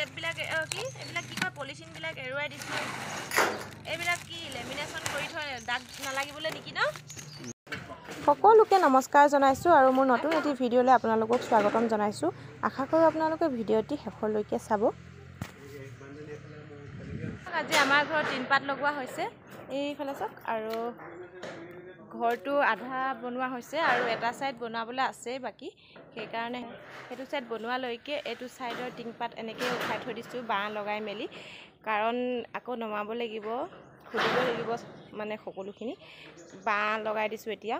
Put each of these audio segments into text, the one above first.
টেপবিলাক কি এইবিলাক কি কয় পলিথিনবিলাক এৰুৱাই দিছোঁ। এইবিলাক কি লেমিনেশ্যন কৰি থয় দাগ নালাগিবলৈ নেকি ন। সকলোকে নমস্কাৰ জনাইছোঁ আৰু মোৰ নতুন এটি ভিডিঅ'লৈ আপোনালোকক স্বাগতম জনাইছোঁ। আশা কৰোঁ আপোনালোকে ভিডিঅ'টি শেষলৈকে চাব। আজি আমাৰ ঘৰত টিনপাত লগোৱা হৈছে, এইফালে চাওক। আৰু ঘৰটো আধা বনোৱা হৈছে আৰু এটা ছাইড বনাবলৈ আছেই বাকী, সেইকাৰণে সেইটো ছাইড বনোৱালৈকে এইটো ছাইডৰ টিনপাত এনেকৈ উঠাই থৈ দিছোঁ বাঁহ লগাই মেলি, কাৰণ আকৌ নমাব লাগিব, খুলিব লাগিব মানে সকলোখিনি বাঁহ লগাই দিছোঁ। এতিয়া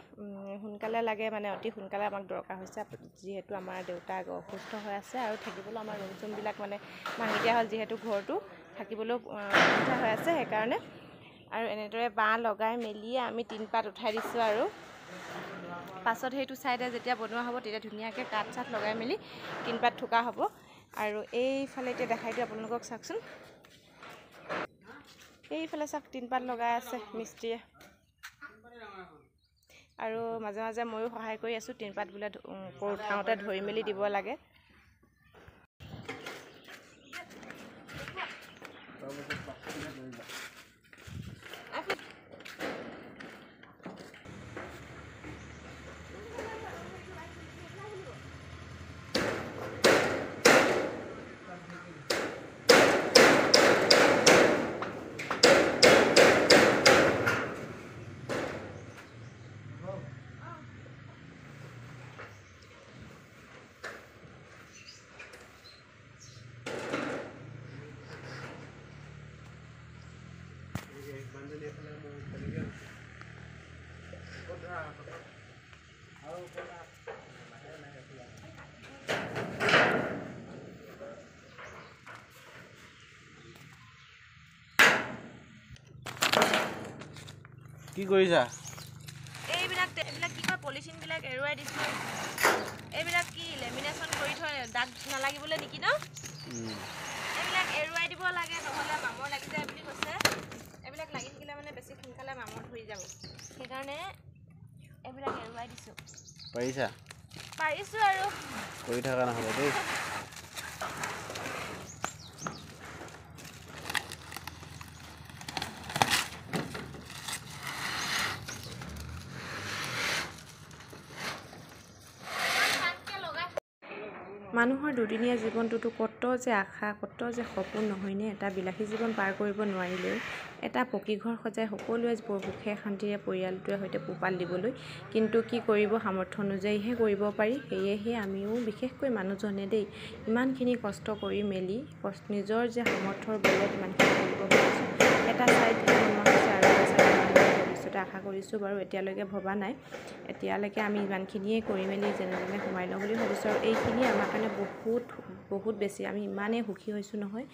সোনকালে লাগে, মানে অতি সোনকালে আমাক দৰকাৰ হৈছে, যিহেতু আমাৰ দেউতাক অসুস্থ হৈ আছে আৰু থাকিবলৈ আমাৰ ৰুম চুমবিলাক মানে ভাঙি দিয়া হ'ল, যিহেতু ঘৰটো থাকিবলৈও অসুবিধা হৈ আছে সেইকাৰণে। আৰু এনেদৰে বাঁহ লগাই মেলিয়ে আমি টিনপাত উঠাই দিছোঁ আৰু পাছত সেইটো ছাইডে যেতিয়া বনোৱা হ'ব তেতিয়া ধুনীয়াকৈ কাঠ চাঠ লগাই মেলি টিনপাত থোকা হ'ব। আৰু এইফালে এতিয়া দেখাই দিওঁ আপোনালোকক, চাওকচোন এইফালে চাওক টিনপাত লগাই আছে মিস্ত্ৰীয়ে। আৰু মাজে মাজে ময়ো সহায় কৰি আছোঁ, টিনপাত বোলে উঠাওঁতে ধৰি মেলি দিব লাগে। কি কৰিছা? এইবিলাক এইবিলাক কি কয় পলিথিনবিলাক এৰুৱাই দিছোঁ। এইবিলাক কি লেমিনেশ্যন কৰি থয় দাগ নালাগিবলৈ নেকি ন। এইবিলাক এৰুৱাই দিব লাগে, নহ'লে মামৰ লাগি যায় বুলি কৈছে। এইবিলাক লাগি থাকিলে মানে বেছি সোনকালে মামৰ ধৰি যাব, সেইকাৰণে এইবিলাক এৰুৱাই দিছোঁ। পাৰিছা? পাৰিছোঁ আৰু কৰি থকা নহ'ব দেই। মানুহৰ দুদিনীয়া জীৱনটোতো কত যে আশা, কত যে সপোন নহয়নে? এটা বিলাসী জীৱন পাৰ কৰিব নোৱাৰিলেও এটা পকী ঘৰ সজাই সকলোৱে সুখে শান্তিৰে পৰিয়ালটোৰে সৈতে পোহপাল দিবলৈ, কিন্তু কি কৰিব, সামৰ্থ্য অনুযায়ীহে কৰিব পাৰি। সেয়েহে আমিও বিশেষকৈ মানুহজনে দেই ইমানখিনি কষ্ট কৰি মেলি নিজৰ যে সামৰ্থ্যৰ বলত ইমানখিনি কৰিব পাৰিছোঁ। এটা ছাইডহে বনোৱা হৈছে আৰু এটা ছাইড ভৱিষ্যতে আশা কৰিছোঁ বাৰু, এতিয়ালৈকে ভবা নাই। এতিয়ালৈকে আমি ইমানখিনিয়ে কৰি মেলি যেনে তেনে সোমাই লওঁ বুলি ভাবিছোঁ। আৰু এইখিনিয়ে আমাৰ কাৰণে বহুত বহুত বেছি, আমি ইমানেই সুখী হৈছোঁ নহয়